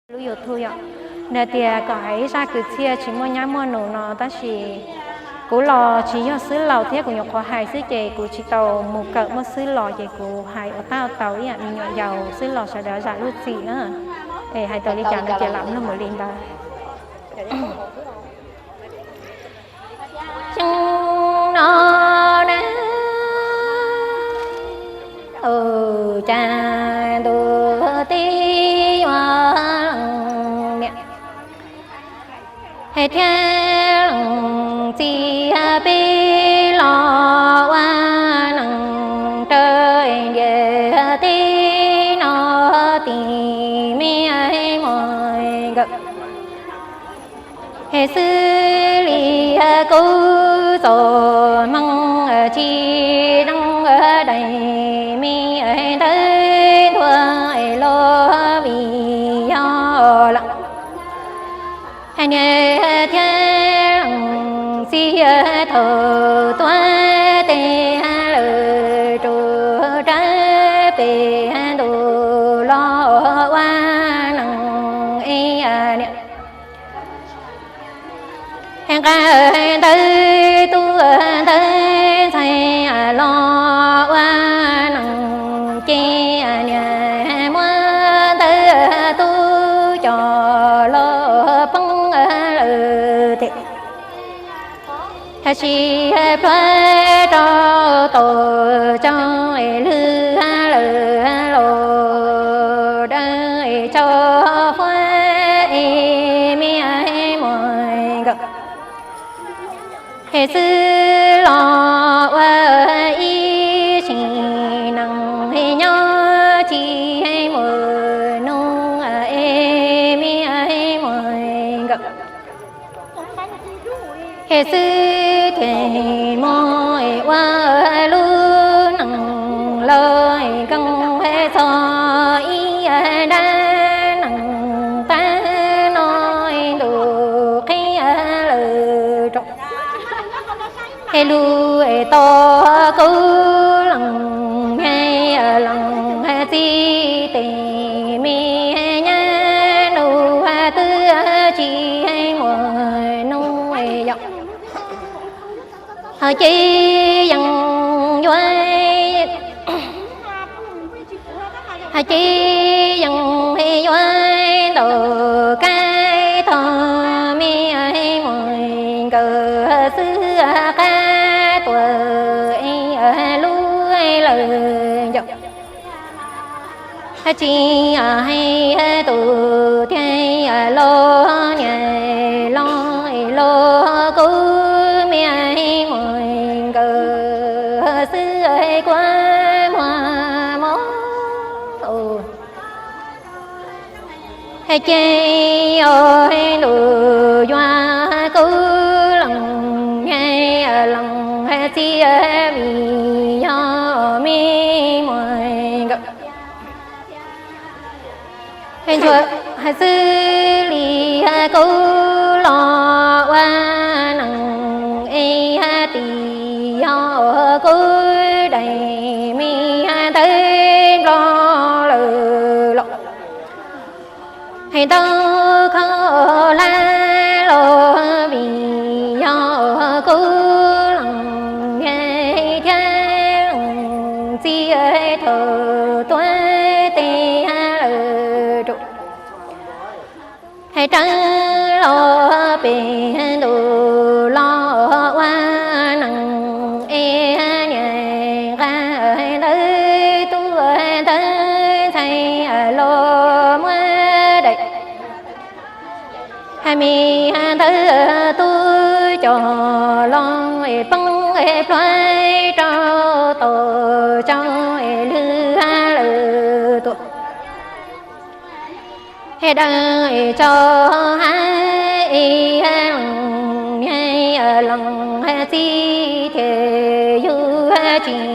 Lub YouTube yom, nws tias kom hais ib zaj kwv txhiaj tsis muaj nyab muaj nus no, tab sis kuv los tsis yog xwb laus thiab kuv nyuam qhuav hais xwb ces kuv tsis tau mus kawm muaj xwb los ces kuv hais ua tab tau ib yam me nyuam yaus xwb los sawv daws zam lub txim na. Es hais tau li cas no ces lam mloog mus li ntawd. Xyoo no na, cas ntuj teb yuav lees niam, thiab lees txiv peb los ua neej raws ntiaj teb no tim me muam nkawd. Es xws li kuv txoj hmoo tsis zoo, daim me ntawv ntuag los vim yog lawm. Niam thiab txiv thaum tuag tes lawv rub rawv pem ntuj los ua neej niam. Nqa ntawv tub ntawv ntxhais los ua neej ces niam muab ntawv tub coj los poob lawm tes. Tab sis pluag rau tau tsaug lwg lawm los dawb tsaug huab es me muam nkawd. Es xwb los ua ib sim neej nyob tsis muaj nus es me muam nkawd. Es xwb tiag mus ua lub neej los koom txog ib nrab neej tag no ntuj qhib lawm rau. Es lub es tau kuv leej niam leej txiv tes me nyab nus twb tsis muaj nus yom. Ho ces yeej yuav, ho ces yeej yuav ntaus kab tog me muam nkawd xwb qab tuaj lub lawm yom. Tsis hais tus tiag los niam los los kuv me muam nkawd xwb kuv muag mob. Ces yog ntuj yuav kuv leej niam leej txiv vim yog me muam nkawd. Ntsuag hais xws li kuv los ua neej es tim yog kuv daim me ntawv nplog lawm los. Hais ntau khau lab los vim yog kuv leej niam thiab leej txiv thaum tuag tes lawm rau. Hais raws los pem ntuj los ua neej es niam nqa ntawv tub ntawv ntxhais los muab daim. Hais me ntawv tub coj los poob pluag rau tau tsaug lwg lawm tuaj. Es dawb tsaug hab es leej niam leej txiv thiaj yug tsis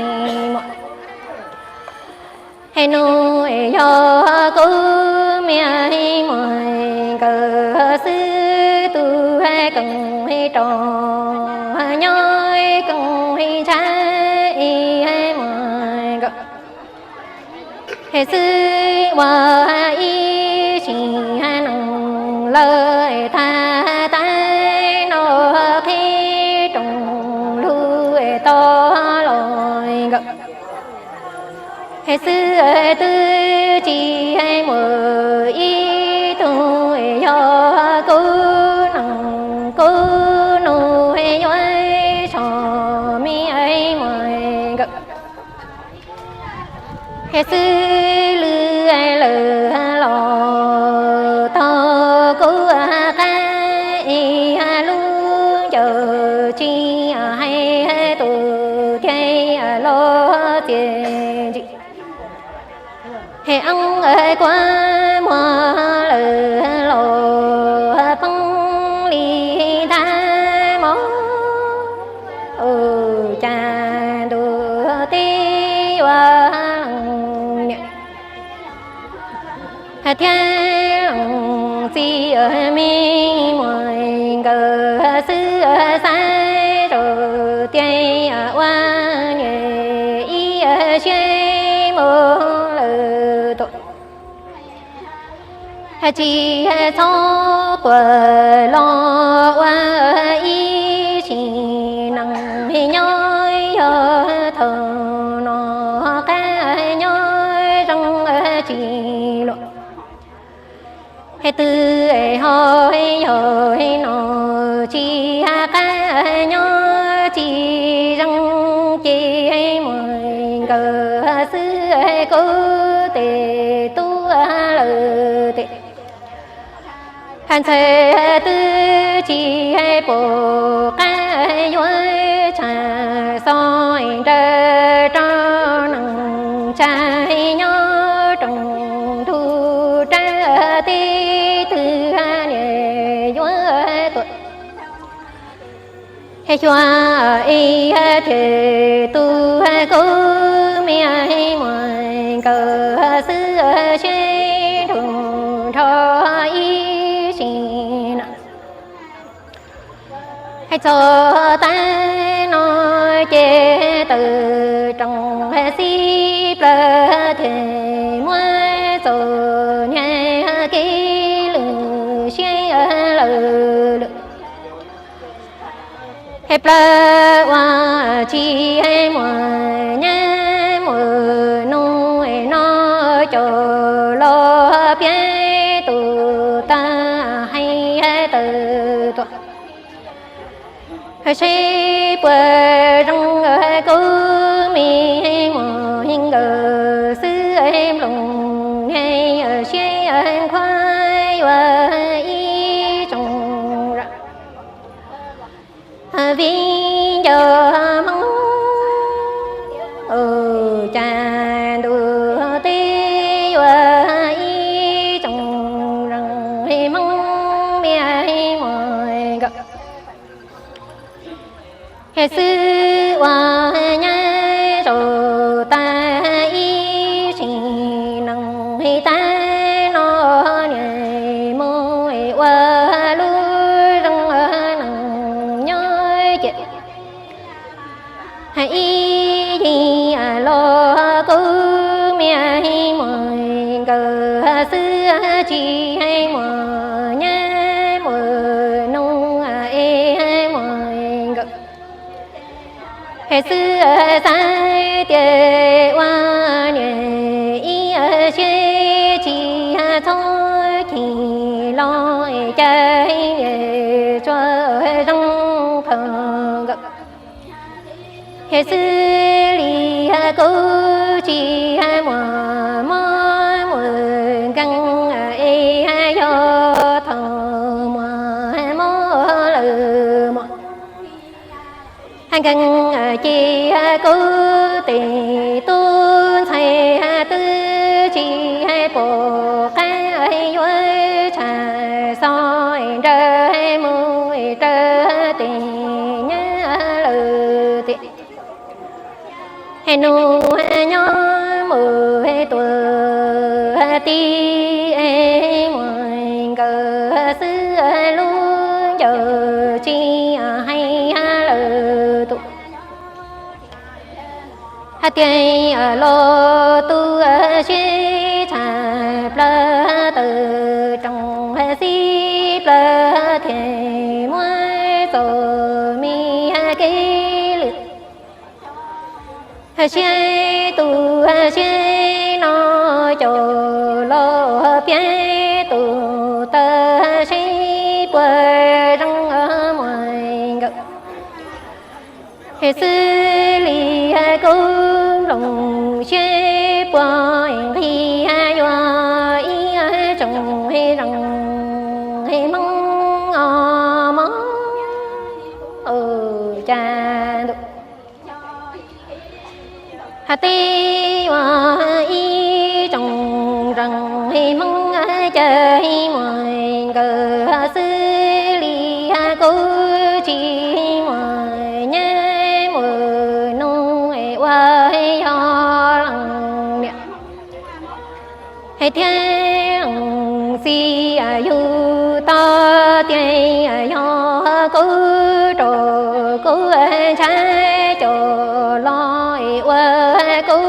muaj. Es nus yog kuv me muam nkawd xwb tus koom rau nyob koom ntshaw es muam nkawd. Es xwb ua ib sim lawm tag tab no qhib rooj lug tau los nkawm. Xwb twb tsis muaj ib tug yog kuv neej kuv nus yuav tso me muam nkawm. Xwb lwm lawm los taug kuv qab es lub ncaws tsis hais tus tiag los txias ntsim. Es oob kuav muag lawm los poob li ntag mog, ua cas ntuj teb yuav lees niam thiab lees txiv me muam nkawm xwb. Xav rau tias ua niam ib siab mus lawm tuaj, tsis txhob quaj los ua ib sim neej nyob, yog thaum no qab nyob zoo tsis luam. Twb ho yog no tsis qab nyob tsis zoo ces muam nkawm xwb kuv tes tub lawm tes. Ntxhais twb tsis pom qab yuav tshaj xov nrawm rau neej tsa nyob rooj ntug rab teb twg niam yuav tuaj. Xyuas ib thiaj tus kuv me muam nkawm xwb siab nrug nrho ib sim no. Txog tab no ces tawm rooj xib plawg thiaj muab txo niag kev lwm siab lawm lawm. Plawg ua tsis muaj nyab muaj nus no coj los piav tus tag hais tawm tuaj. Seb puas zoo kuv me muam nkawm xwb nplooj niag siab nqhuab yuav ib tsoom zam vim nco Hmoob, cas ntuj teb yuav ib tsoom zam Hmoob me muam nkawm. Xwb ua nyab zaum tag ib sim neej tag no niam mus ua lub zoo neej nyob ces ib yig los kuv me muam nkawm xwb tsis muaj nyab muaj nus es muam nkawm. Xwb xav tias ua niam ib siab tsis txhob chim los caij niam tsuas zoo kho nkawm. Xwb li kuv tsis muaj mob muaj nkeeg es yog thaum muaj mob lawm muaj nkeeg ces kuv tes tub ntxhais twb tsis pom qab yuav tshaj xov nrawm mus raws tes nyab lawm tes. Nus nyob mus tuaj tib muam nkawm xwb lub ncaws tsis hais lawm tus. Hais tias los tu siab tshaj plaws tawm rooj xib plaws thiaj muab txom me kev lwm. Siab tus siab no caum los piav tus taw seb puas zoo muaj nkawm. Xws li kuv nplooj siab puas nqis yuav ib tsoom zoo Hmoob os mog. Cas ntuj, hais tias yuav ib tsoom zoo Hmoob caw muaj nkawm xws li kuv tsis muaj nyab muaj nus ua yog leej niam thiab leej txiv yug tau tias yog kuv rau kuv ntshav coj los ua kuv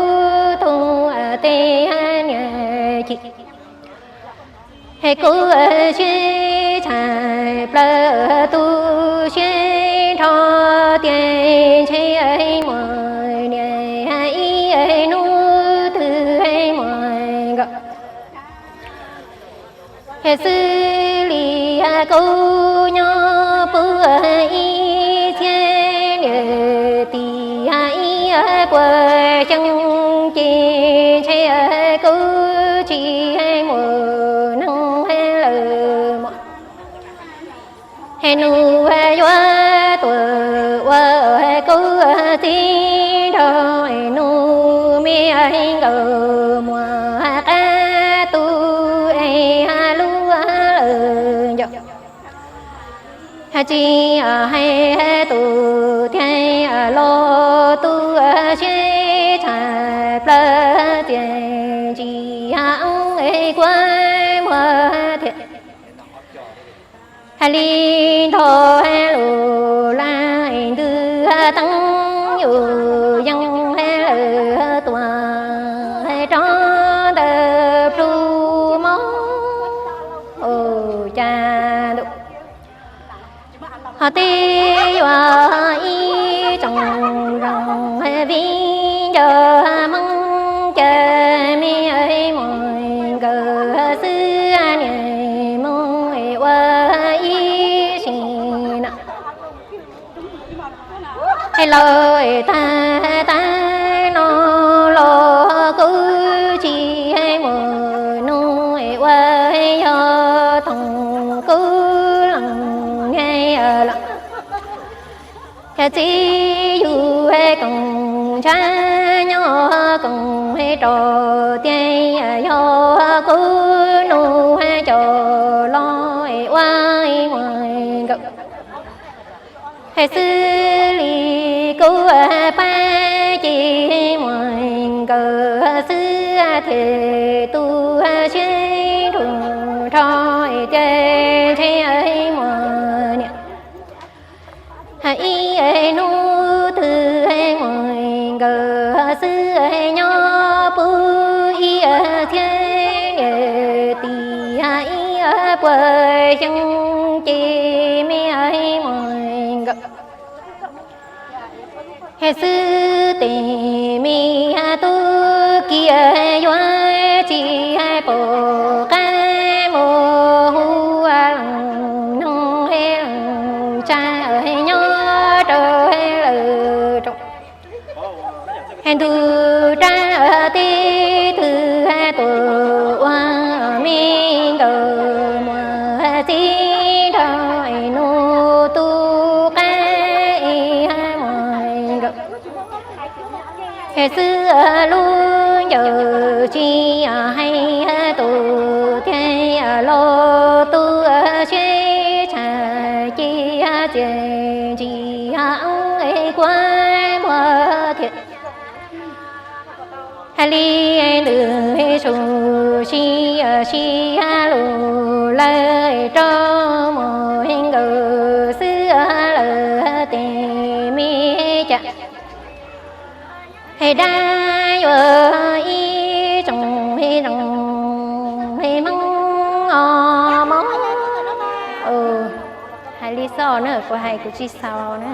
tus tej niam chim. Kuv siab tshaj plaws tu siab nrho tias ntshe muaj niam ib hnub twg muaj nkawm. Xws li kuv nyob puag ib txhiab niam tim ib puas xyoo ces ntshe kuv tsis muaj neeg lawm mog. Nus yuav tuaj ua kuv txiv nrog nus me nkawm muaj qab tu es lub lawm ncauj. Tsis hais tus tiag los tu siab tshaj plaws tias tsis hais kuv muag thiab. Hais li ntog lus laj ntws teeb yus yeej lawm tuaj rau ntawm plhu mob. Cas ntuj, hais tias yuav ib tsoom zoo viv ncaus Hmoob caw me muaj nkawm xwb niam mus ua ib sim no. Hais los tag tag no los kuv tsis muaj nus ua yog toog kuv leej niam lawm. Cas txiv yug koom ntshav nyob koom rau tias yog kuv nus coj los ua muaj nkawm. Xws li kuv pab ces muaj nkawm xwb thiaj tu siab nrug nrho tias ntshe muaj niam ib hnub twg muaj nkawm xwb nyob puag ib txhiab niam tim ib puas xyoo ces me muaj nkawm. Xwb tes me tub kiag yuav tsis pom qab mus hu leej neeg leej tsa nyob rau lawm rau ntug rab teb twg tuaj ua me nkawm muaj txiv nrog nus tu qab muaj nkawm. Xwb lub ncauj tsis hais tus tiag los tu siab tshaj ces txiaj ntsim kuv muag thiab. Hais li ntws su si si lus lawm rau muaj nkawm xwb lawm tes me cas dab yuav ib tsoom zoo Hmoob os mog. Li xauj na, kuv hais kuv tsis xaus na.